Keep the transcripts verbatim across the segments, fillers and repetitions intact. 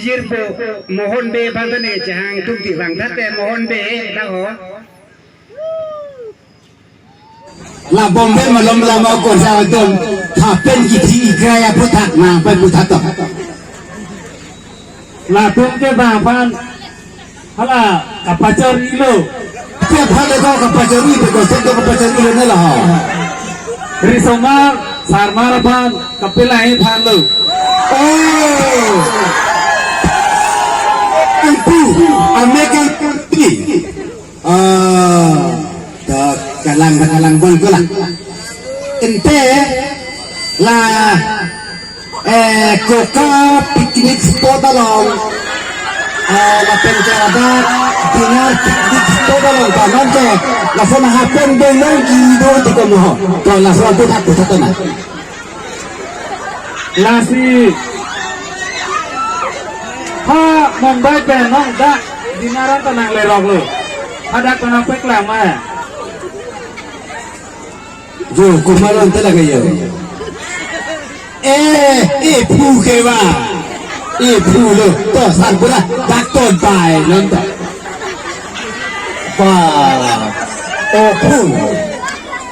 Jirpo Mohon Bey aphan ta ne chehang tuk ti vang thate Mohon Bey laho. La Bombay malom lama kosa atum thapen kithi ikra ya puthak na pai puthato. Latum ke bang aphan hala kapachor ilo. Ke aphan le ko kapachor ilo, ko sento kapachor ilo ne laho. Risomar Sarmar aphan kapelai aphan lo. Oh. Empu, amek empu. Ah, to kalang kalang bol ko lang. Ente la, eh, koka picnic spot along, eh, lapen ke ada dinner picnic spot along, ta non ke lason hapen belong ki do ti ko mo. To lason tu tak tu tak na. Lasi ha Mumbai pen nong dak dinner an ta nanglerok lo. Hadak ta nangpeklang ma. Jo, komat lo ante lake jo. Eh, eh, phu ke ba. Eh, phu lo. To, sar pura. Dak to bai lo to. Ba. Oh, phu.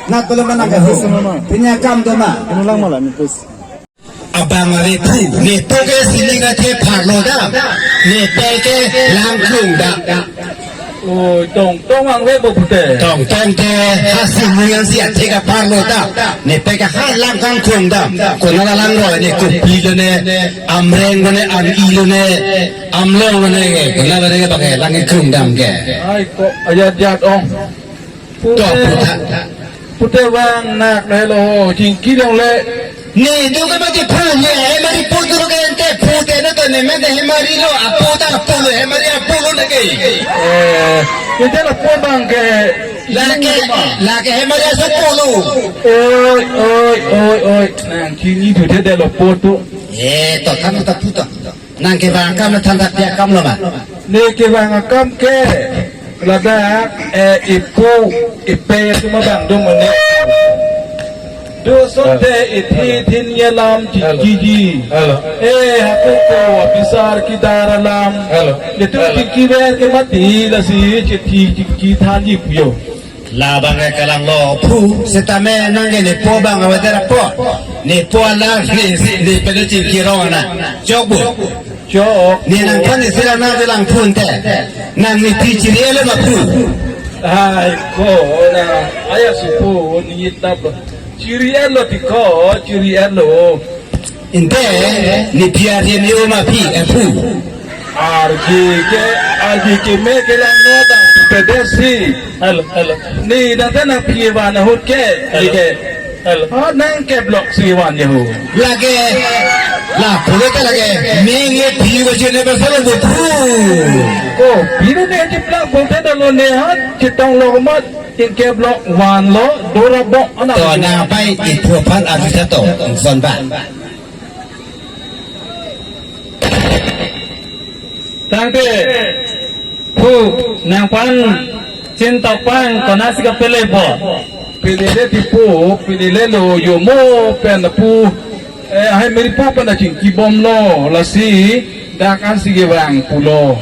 Nat pala mana ka ho. Pinya kam do ma. Anu lang malam, please. Abang ave phu, nepo ke siling athe pharlo dam, nepo ke lang krung dam. Oi, tong tong ang ve bo pute. Tong tong te ha siling si athe ke pharlo dam, nepo ke ha lang kang krung dam. Konat alang roi ne, kopi lo ne, amreng lo ne, ami lo ne, amlong lo ne, konat lo ne ke bang ke lang krung dam ke. Ai ko ajat jat ong. To, pute, pute. Pute vang nak na lo ho, chingki long le. Ne, do ke mati phu ne, he mari phu tu ke ente phu te no to ne me de he mari lo, apo ta apo lo, he mari apo lo ne ke. Eh, ente la po bang ke. La ke, la ke he mari aso po lo. Oi, oi, oi, oi. Nang chini tu te de lo po tu. Eh, to, kan ta phu to. Nang kevang akam na than dak dia akam lo ma? Ne kevang akam ke ladak, eh, ipu ipe tu ma bang dong mane. Do sote ithi thin yalam ji. Hello. Ji ji. Hello. Eh, hako ko bisar kidar alam. Hello. Itu hello. Tiki ber ke mati lasi chiti tiki than ji puyo. Labang ke kalang lo phu, setame nang ke nepo bang awater apo. Nepo alang ne, ne pele chingki rong na. Chok bu. Chok. Ne nangphan ne sila na de lang phu ente. Nang ne pi chiri elo ma phu. Hai ko na. Aya si phu ni tap. Chiri elo ti ko, chiri elo. Ente, ne pi arje ne o ma pi, eh, phu. Arje ke, arje ke me ke lang no dang pedesi. Hello, hello. Ne dang ta nang pi van ahut ke, hello. Ke. Hello. Ha nang ke block si van ya ho. Lake, la phu lo ta lake, me nge pi ko chene ba solo bo phu. Ko, pi lo ne chiplak bo te dalo ne ha, chitong lo mat, in ke block van lo, dora bok, ana. To na pai, iphu aphan arju ta to, son ba. Tangte, phu, nangphan chin tokpang, konatsi kapele bo. Pelele ti phu, pelele lo, yo mo pen phu, eh, hai meri phu pen chingki bom lo, lasi, dak ansi kevang pulo.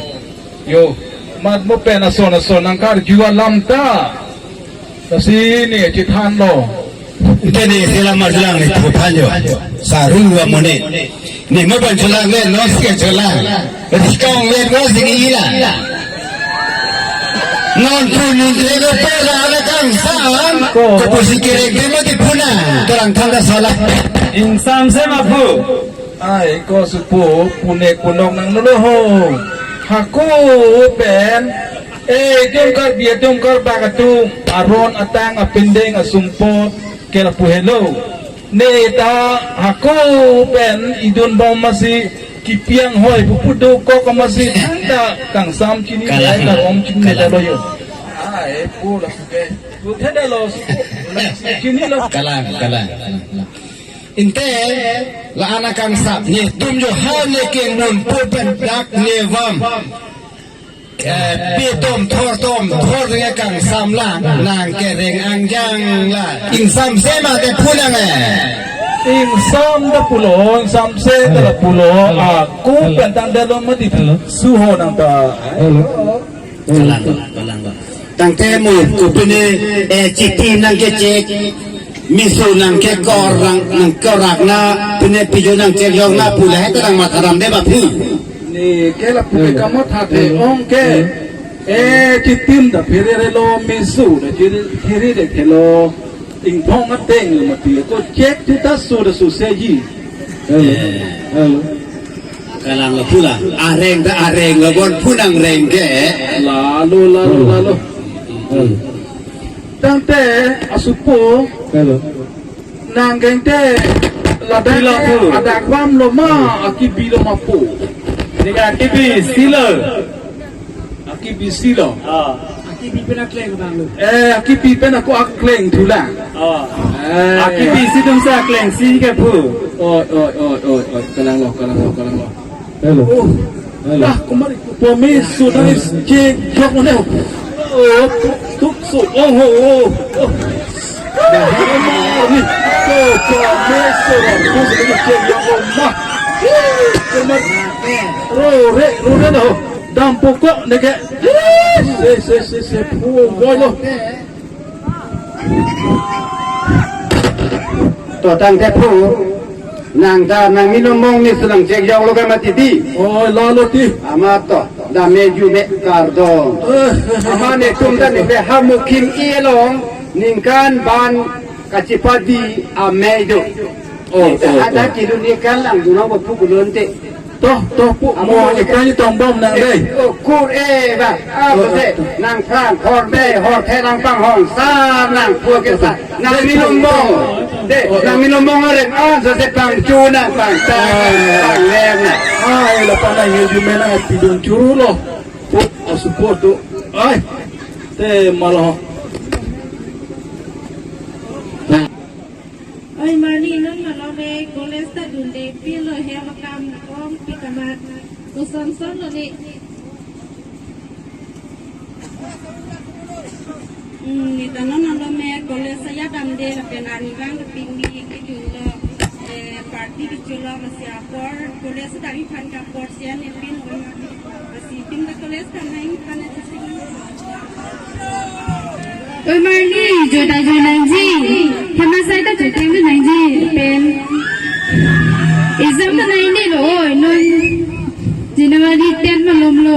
Yo, mat mo pen ason ason nangkarju alam ta. Lasi ne chithan lo. Ente ne sila marjulang ne phu aphan jo. Saru wa mone. Ne mo ban julang le no ske julang. Rikong le no sigi ila. Non phu nun tre ko pera ala kangsam. Ko. Kopusi kerek de mo di phu na. Terang thangta salah. Ingsam se ma phu. Ai, ko si phu, pune kunok nang nulo ho. Hako pen, eh, jongkar bia jongkar bak atum, aron atang apindeng asumpot, ke lapu helo. Ne ta hako pen, idun bom masi, kipiang hoi, pupu do kok masi, thangta, kangsam chini, kalang, eh, karom chini, kalang. Dalo yo. Ai, phu la suke. Phu theda lo, suku. Chini lo. Kalang, kalang, kalang, kalang. Ente la-an akangsam netum jo ha ne kengmun pu pen dak ne vam. Eh, pi tom thor tom thor ne kangsam la nang kereng angjang la. Ingsam se ma te phu nang eh. Ingsam ta pulo, ingsamse ta pulo, ako pen tangdetlo mati. Suho nang ta. Hello. Kalang, kalang. Tangte mo, kopine, eh, chiti nangkechek, miso nangkekor, nang, nangkorak na, pine pijo nangchekjok na, pu lahai ta nangmatha damde ba phu. Ne ke lapu ke kamatha the-ong ke. Eh, chitim ta phererelo, miso ta phiri, phiri de khelo. Ingthong ateng lo mati. Ko chek tu ta su ta su se ji. Hello. Hello. Kalang lo pula. Areng ta areng lo, bon phu nangreng ke. Lalo, lalo, lalo. Hello. Tangte asupo. Hello. Nang kengte ladak, pila pu? Adak ram lo ma, akibi lo ma pu. Neka akibi silo. Akibi silo. Ah. Akibi pen akleng bang lo. Eh, akibi pen ako akleng thulang. Ah. Eh. Akibi si tum sa akleng si ke pu. Oi, oi, oi, oi, oi. Kalang lo, kalang lo, kalang lo. Hello. Oh. Hello. Lah, kemari. Pomi sudah is cek jok mana? Oh, tuk, tuk, su, oh, oh, oh. Dah, kemari. Oh, pomi sudah, tus ini cek jok mana? Kemari. Rore, rore dah. Dam pokok neke. Se, se, se, se, pu, boy lo. To tangte pu, nang ta nang minom mong ni sulang chek jok lo ka mati di. Oh, lalo ti. Amat to, dam me ju me kardom. Eh, eh, eh, amat netum ta ne be hamukim i along, ningkan ban kachipadi amei do. Oh, oh, ada oh. Kidun ni kan lang dunang ba pu kulon te. Toh, toh, pu, amo mo, mo, ikan ni tongbom nang dei. Oh, kur, eh, ba. Ah, oh, betul. Nang phrang, hor dei, hor the nang panghong. Sa, nang pu ke sa. Nang minom mong. Dei, oh, nang minom mong aren. Ah, so se pangchu nang pang. Sa, ah, pang lem nang. Ah, eh, la pana ye ju mena pidun churu lo. Pu, oh, support tu. Ai. Te malo. Oi, mani non malom e, college ta dunde, pilo hem akam, ong pi kamat, koson son lo ni. Hmm, ni ta non malom e, college saya damde, lapen arnivang kepingni, kejunlo, eh, party kejunlo, masih apor, college dam iphan ke apor, sian ipin, oi mani. Oi mani, joi ta joi nangji. Hema sai ta joi thang nangji. Pen. Exam ta nangji lo, oi, non. January ten malom lo.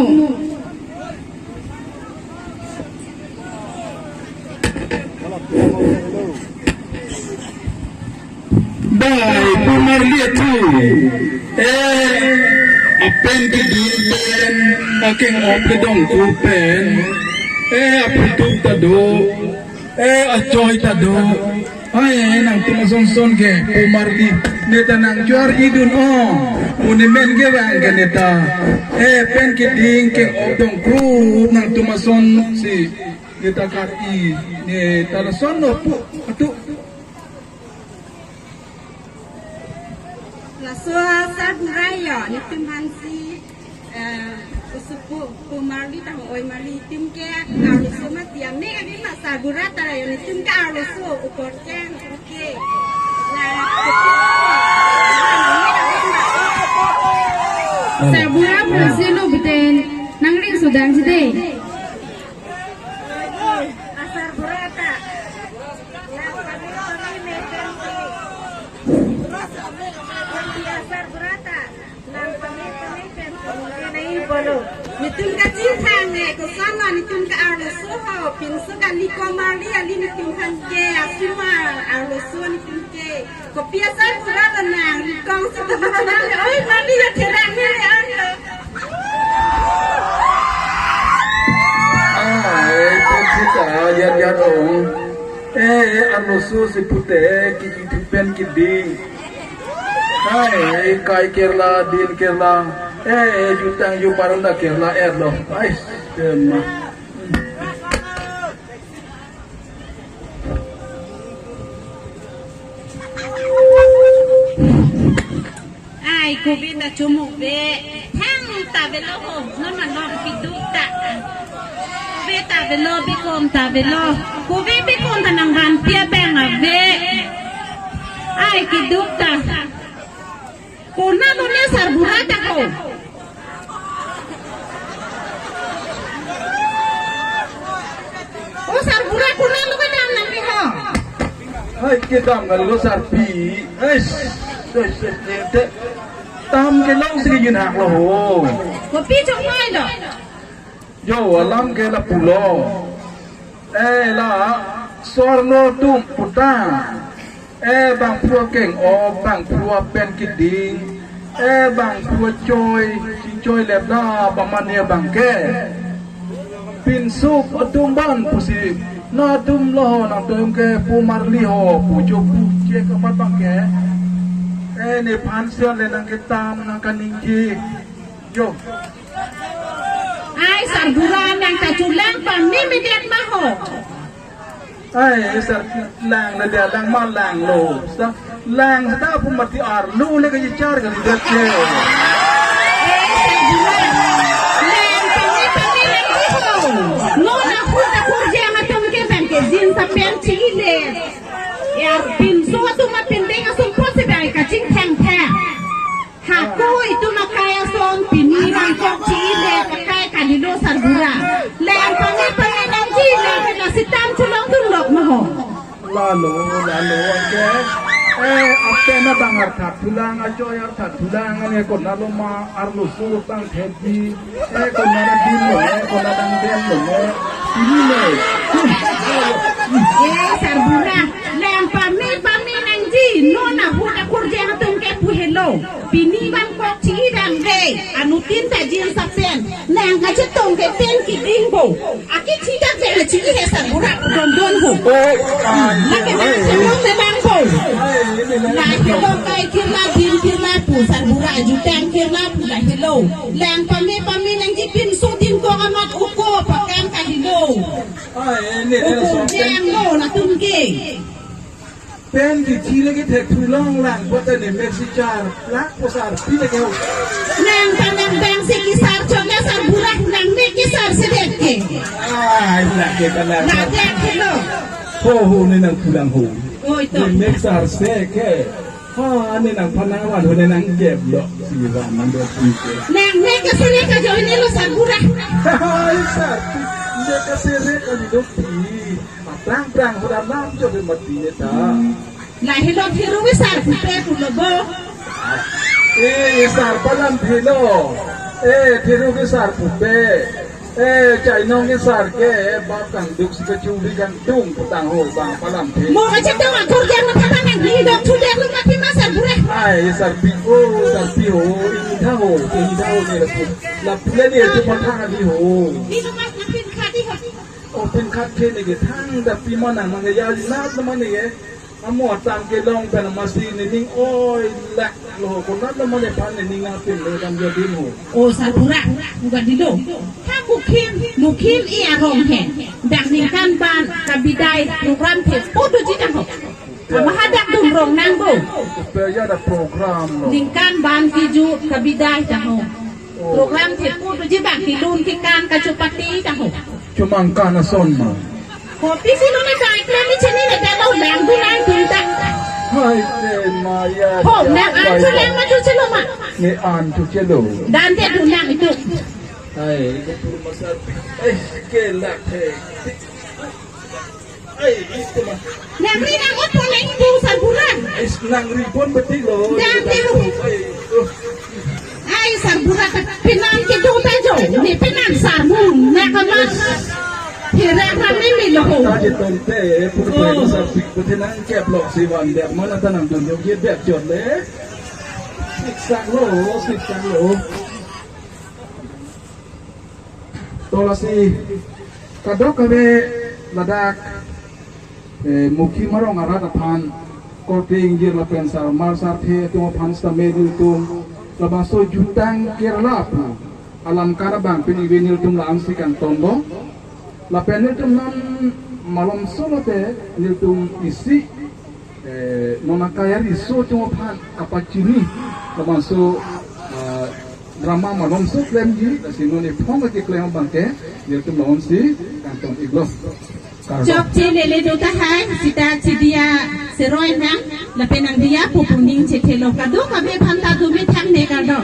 Bai, pu Marli athu. Eh, apen keding pen, akeng-op kedong ku pen. Eh, aphutuk ta do. Eh, achoi ta do. Ai, eh, nangtum ason son ke, pu Marli. Ne ta nangjuar idun o. Pu ne men ke bang ke ne ta. Eh, pen keding keng-op dong ku nangtum ason si. Ne ta kar-i. Ne ta lason lo pu. Atu. Laso asarbura yo, netum aphan si, eh, kosupo, pu Marli ta ho, oi Marli, netum ke arloso mati, ame kami ma asarbura ta yo, netum ke arloso, upor cheng, okay. La, asarbura pusi lo beten, nangri sudang side. Asarbura ta. Netum kachingthang e, koson lo netum ke arloso ho, pinso kali ko Marli ali netum aphan ke, asuma arloso netum ke. Kopi asarbura lo nang, kong si tu macam ni, oi, Marli ya terang ni, ano. Ai, pen sita, yan, yan, ong. Eh, arloso si pute, kiki thupen kidi. Ai, kai kerla, din kerla. Eh, jutang ju parang da kerla, er lo. Ai, tema. Ai, kove ta chomove. Thang ta avelo ho. Non malom keduk ta. Kove ta avelo, bekom ta avelo. Kove bekom ta nangvanpi abang ave. Ai keduk ta. Konat lo ne sarbura ta ko? O sarbura, konat lo kedam nangli ho? Ai kedam nanglo sarpi. Ai, ai, ai, ai, te. Tam kelong si kejun hak lo ho. Kopi chokmai lo? Jo, alam ke lapulo. Eh, la, sorno atum puta. Eh, bangphu akeng-op, bangphu apen keding. Eh, bangphu achoi, chechoi lep la, pamane abang ke. Pinso atum abang pusi. Nangtum lo, nangtum ke pu marli ho, pu jo pu je kamat abang ke. Eh, nephan si le nangketam, nangkaningje. Jo. Ai, sarbura nang ta chulang pamni median ma ho. Ai, sar lang na dia lang ma lang lo. Sa lang sa pu mati arlo le ka char ka dia ke. Eh, sarbura. Lang pamni pamni lang di ho. Non ahut akur je atum ke bang ke jeans apen chile. Ya pinso atum apindeng asum po si bang kachingthang thang. Hako itum akai ason pini bangkok chile pakai kalilo sarbura. Lang pamni pamni nangji lang na sitam chulong dun lok ma ho. Lalo, lalo, oke. Eh, apen abang artha thulang, achoi artha thulang, ane konat lo ma arlo su tang thedi. Eh, konat dam lo, eh, konat dam lo, eh. Ini lo. Eh, sarbura. Lang pamni pamni nangji, non ahut akur je atum ke pu helo. Pini bangkok chi dang de, anuttin ta jeans apen. Nang kachetong ke pen keding bo. Aki chi dak de chi he sarbura don don ho. Oh, ah, lake nang semong de bang bo. La helo kai kirla din kirla pu sarbura jutang kirla pu la helo. Lang pamni pamni nangji pinso din ko amat uko pakam kalilo. Ai, ne, ne, uko so, jang lo latum ke. Pen kithi le kethek thu long lang, bote ne mek si char, lak po sarpi le ke ho. Nang ta nang bang si kesar chot le sarbura nang mek kesar si det ke. Ai, lak ke ta lak. Lak det ke lo. Ho, ho, ne nangpulang ho. Oi to. Ne mek sar si ke. Ha, ne nangphan nangvan ho ne nangkep lo. Si van nang do pi ke. Nang mek kesar le ka jo ne lo sarbura. Ai, sarpi. Ne kesar le ka ne do pi. Prang prang huda nam jo de mati ne ta. La helo thiru ke sar pupe pulo bo. Eh, sar palam phelo. Eh, thiru ke sar pupe. Eh, chainong ke sar ke, eh, bap kangduk si kachuri kangdung putang ho bang palam phe. Mo kachetong akur jang na phatang nang di dok chu dek lo mati ma sarbura. Ai, sarpi o, sarpi ho, ini tha ho, ini tha ho ne la pu. La pule ne tu phatang di ho. Di no mas na pin kha di ho. O pin khat ke ne ke thangta pima nang mane ya nat mane ke. Amo atam kelong pen masi ne ning oi lak lo ko nat mane pan ne ning apin lo dam jadin ho. O sarbura, uga dilo. Ha mukhim, mukhim i arong he. Dak ningkan ban kabidai program the pudu ji nang ho. Ama hadak dun rong nang bo. Pe ya da program lo. Ningkan ban kiju kabidai ta ho. Program the pudu ji bang kilun kikan kachupati ta ho. Chumang kan ason ma. Kopi si lo ne kai kle mi chini ne dalo lang du lang du ta. Hai te maya. Ho, nang an chu lang ma chu chelo ma. Ne an chu chelo. Dan te du lang itu. Hai, ke pur masar. Eh, ke lak hai. Ai, itu mah. Nang ri nang ot poleng tu sarbura. Is nang ri pon betik lo. Dah, dia. Ai, oh. Ai, sarbura ta penan ke do ta jo. Ne penan sarmu, na kamar. Hirak rame me lo ho. Ta je tonte, pur pur sarbik betik nangkep lo si van der mana ta nang dun jo ge der jot le. Siksak lo, siksak lo. To lasi kadokave ladak, eh, mukhim arong arat aphan korte ingjir lapen sarmar sarthe atum aphan sitame nelitum labangso jutang Kerala pu alam kar abang pini nelitum la-an si kangton do. Lapen nelitum non malomso lote nelitum isi eh, non akai ariso atum aphan kapachini labangso, eh, drama malomso klemji, lasi non ephong keklem abang ke, nelitum la-an si kangton iklo. Chokche lele do tahai, sita chidia seroi nang, lapen nangdiya pu pu ning chethelo, kadokave aphan ta do methang ne kardom.